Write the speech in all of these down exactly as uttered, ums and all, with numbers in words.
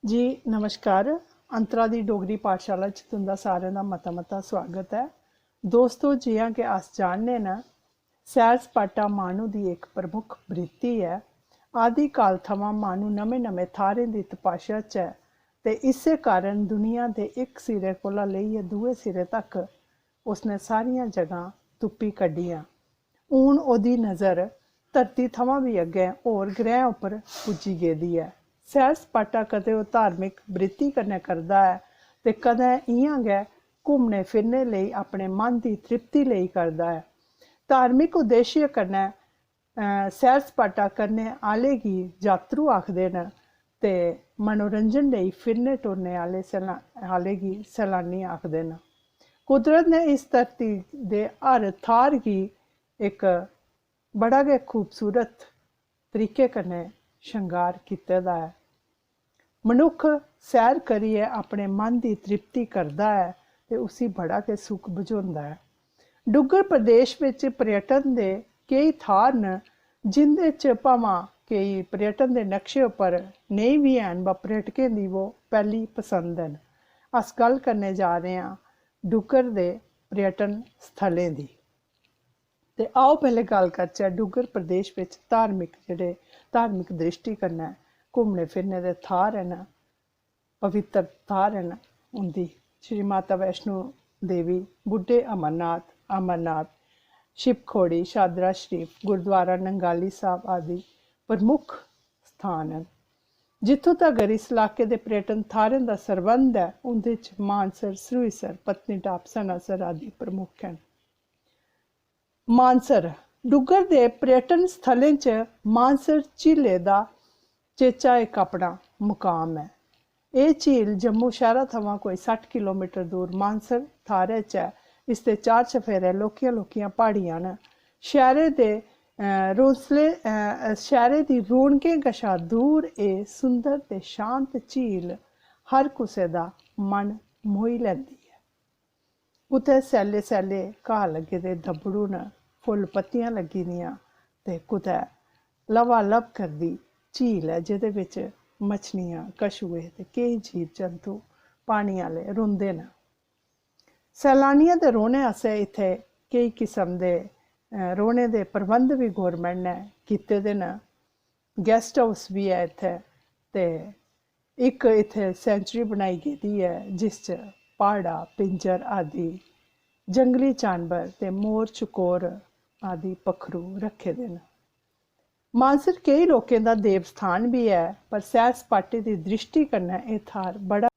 जी नमस्कार। अंतरा दी डोगरी पाठशाला च तुं'दा सारें दा मता मता स्वागत ऐ। दोस्तो, जि'यां के अस जानने न, सैर सपाटा माह्नू दी इक प्रमुख वृत्ति ऐ। आदि काल थमां माह्नू नमें नमें थाह्रें दी तपाशा च ऐ ते इस्सै कारण दुनिया दे इक सिरे कोला लेइयै दूए सिरे तक उसने सारियां जगहां तुप्पी कड्ढियां। हून ओह्दी नजर धरती थमां बी अग्गें होर ग्रैहें उप्पर पुज्जी गेदी ऐ। सैर सपाटा कदें ओह् धार्मिक वृत्ति कन्नै करदा ऐ ते कदें इ'यां गै घूमने फिरने लेई अपने मन दी तृप्ति लेई करदा ऐ। धार्मिक उद्देश्य कन्नै सैर सपाटा करने आह्ले गी जातरू आखदे न ते मनोरंजन लेई फिरने टुरने आह्ले आह्ले गी सैलानी आखदे न। कुदरत ने इस धरती दे हर थाह्र गी इक बड़ा गै खूबसूरत तरीके कन्नै शंगार कीते दा ऐ। मनुक्ख सैर करियै अपने मन दी तृप्ति करदा ऐ ते उसी बड़ा गै सुख बझोंदा ऐ। डुग्गर प्रदेश बिच पर्यटन दे केई थाह्र न जिं'दे च भामां केई पर्यटन दे नक्शे उप्पर नेईं बी हैन, बा पर्यटकें दी ओह् पैह्ली पसंद न। अस गल्ल करने जा दे आं डुग्गर दे पर्यटन स्थलें दी। ते आओ पैह्लें गल्ल करचै डुग्गर प्रदेश बिच धार्मिक जेह्ड़े धार्मिक द्रिश्टी कन्नै घूमने फिरने दे थाह्र न, पवित्र थाह्र न उं'दी। श्री माता वैष्णो देवी, बुड्ढे अमरनाथ, अमरनाथ, शिवखोड़ी, शादरा शरीफ, गुरुद्वारा नंगाली साहब आदि प्रमुख स्थान न। जित्थूं तगर इस लाके दे पर्यटन थाह्रें दा सरबंध ऐ, उं'दे च मानसर, सरूईसर, पत्नीटाप, सनासर आदि प्रमुख न। मानसर, डुग्गर दे पर्यटन स्थलें च मानसर झीले दा चेचा इक अपना मुकाम ऐ। एह् झील जम्मू शैह्रा थमां कोई सट्ठ किलोमीटर दूर मानसर थाह्रै च ऐ। इसदे चार चफेरै लौह्कियां लौह्कियां प्हाड़ियां न। शैह्रे दे रौंसले शैह्रे दी रौनकें कशा दूर एह् सुंदर ते शांत झील हर कुसै दा मन मोही लैंदी ऐ। कुतै सैल्ले सैल्ले घाऽ लग्गे दे दब्बड़ू न, फुल्ल पत्तियां लग्गी दियां ते कुतै लबालब करदी झील ऐ जेह्दे बिच मछलियां, कछुए ते केई जीव जंतु पानी आह्ले रौंह्दे न। सैलानियें दे रौह्ने आस्तै इत्थै केई किस्म दे रौह्ने दे प्रबंध बी गौरमैंट ने कीते दे न। गैस्ट हाउस बी ऐ इत्थै ते इक इत्थै सैंचुरी बनाई गेदी ऐ जिस च प्हाड़ा, पिंजर आदि जंगली जानवर ते मोर, चकोर आदि पक्खरू रक्खे दे न। मानसर केई लोकें दा देव स्थान बी ऐ, पर सैर सपाटे दी द्रिश्टी कन्नै एह् थाह्र बड़ा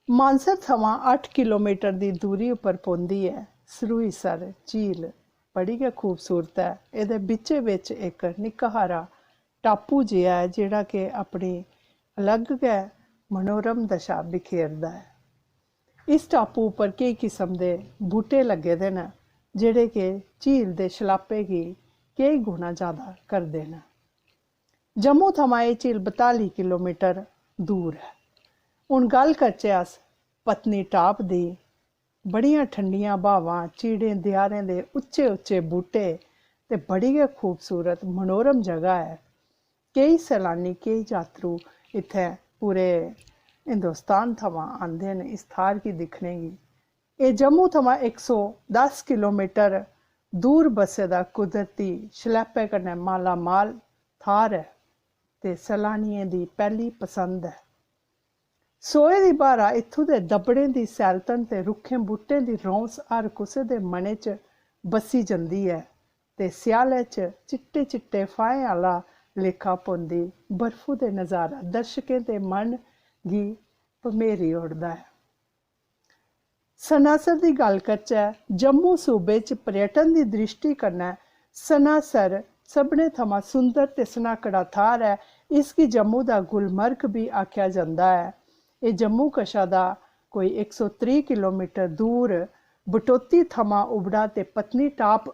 मानसर थमां अट्ठ किलोमीटर दी दूरी उप्पर पौंदी ऐ। सरूईसर झील बड़ी गै खूबसूरत ऐ। एह्दे बिच्चे बिच्च इक निक्का हारा टापू जेहा ऐ जेह्ड़ा कि अपनी अलग गै मनोरम दशा बिखेरदा ऐ। इस टापू उप्पर केई किस्म दे बूह्टे लग्गे दे न जेह्ड़े कि झील दे शलापे गी केई गुणा ज्यादा करदे न। जम्मू थमां एह् झील बताली किलोमीटर दूर ऐ। हून गल्ल करचै अस पत्नीटाप दी। बड़ियां ठंडियां ब्हावां, चीड़ें देआरें दे उच्चे उच्चे बूह्टे ते बड़ी गै खूबसूरत मनोरम जगह ऐ। केई सैलानी, केई जातरू इत्थै पूरे हिंदुस्तान थमां आंदे न इस थाह्र गी दिक्खने गी। एह् जम्मू थमां इक सौ दस किलोमीटर दूर बस्से दा कुदरती शलैपे कन्नै मालामाल थाह्र ऐ ते सैलानियें दी पैह्ली पसंद ऐ। सोहे दी ब्हारा इत्थूं दे दब्बड़ें दी सैलतन ते रुक्खें बूह्टें दी रौंस हर कुसै दे मनै च बस्सी जंदी ऐ ते स्यालै च चिट्टे चिट्टे फाहें आह्ला लेखा पौंदी बर्फू दे नजारा दर्शकें दे मन गी भमेरी ओड़दा ऐ। सनासर दी गल्ल करचै, जम्मू सूबे च पर्यटन दी द्रिश्टी कन्नै सनासर सभनें थमां सुंदर ते सन्हाकड़ा थाह्र ऐ। इसगी जम्मू दा गुलमर्ग बी आखेआ जंदा ऐ। एह् जम्मू कशा दा कोई इक सौ त्रीह् किलोमीटर दूर बटोती थमां उबड़ा ते पत्नीटाप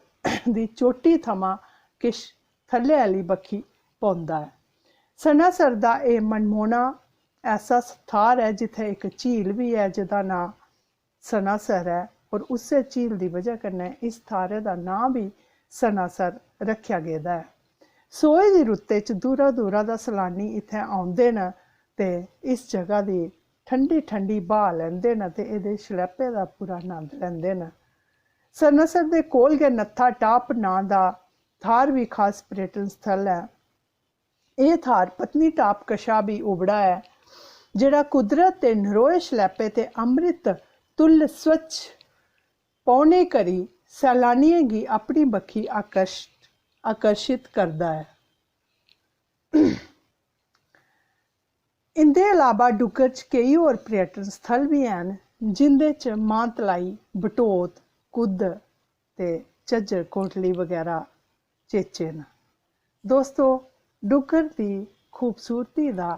दी चोटी थमां किश थल्ले आह्ली बक्खी पौंदा ऐ। सनासर दा एह् मनमोहना ऐसा थाह्र ऐ जित्थै इक झील बी ऐ जेह्दा नांऽ सनासर ऐ और उस्सै झील दी बजह कन्नै इस थाह्रै दा नांऽ बी सनासर रक्खेआ गेदा ऐ। सोहे दी रुत्तै च दूरा दूरा दा सलानी इत्थै औंदे न ते इस जगह दी ठंडी ठंडी ब्हाऽ लैंदे न ते एह्दे शलैपे दा पूरा नंद लैंदे न। सनासर दे कोल गै नत्था टाप नांऽ दा थाह्र बी खास पर्यटन स्थल ऐ। एह् थाह्र पत्नीटाप कशा बी उबड़ा ऐ, जेह्ड़ा कुदरत दे नरोए शलैपे ते अमृत तुल्य स्वच्छ पौने करी सैलानियें गी अपनी बक्खी आकर्श-, आकर्शित करदा ऐ। इं'दे अलावा डुग्गर च केई होर पर्यटन स्थल बी हैन, जिं'दे च मानतलाई, बटोत, कुद्द ते झज्जर कोटली बगैरा चेचे न। दोस्तो, डुग्गर दी खूबसूरती दा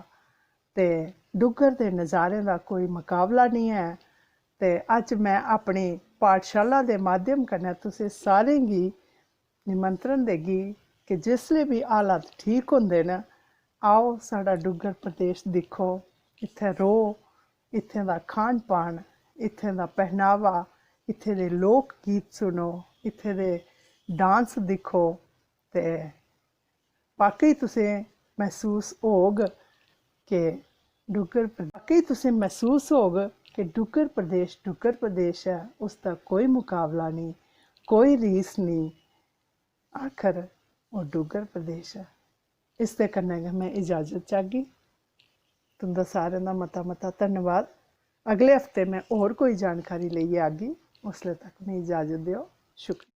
ते डुग्गर दे नज़ारें दा कोई मकाबला निं ऐ। ते अज्ज में अपनी पाठशाला दे माध्यम कन्नै तुसें सारें गी निमंत्रण देगी कि जिसलै बी हालात ठीक होंदे न, आओ, साढ़ा डुग्गर प्रदेश दिक्खो, इत्थै र'वो, इत्थें दा खान पान, इत्थें दा पहनावा, इत्थें दे लोक गीत सुनो, इत्थें दे डांस दिक्खो, ते वाकई तुसें मसूस होग कि डुग्गर प्र-, वाकई तुसें मसूस होग कि डुग्गर प्रदेश डुग्गर प्रदेश ऐ, उसदा कोई मुकाबला नेईं, कोई रीस नेईं। आखर ओह् डुग्गर प्रदेश ऐ। इसदे कन्नै गै में इजाजत चाह्गी। तुं'दा सारें दा मता मता धन्नवाद। अगले हफ्ते में होर कोई जानकारी लेइयै आगी। उसले तक में इजाजत देओ। शुक्रिया।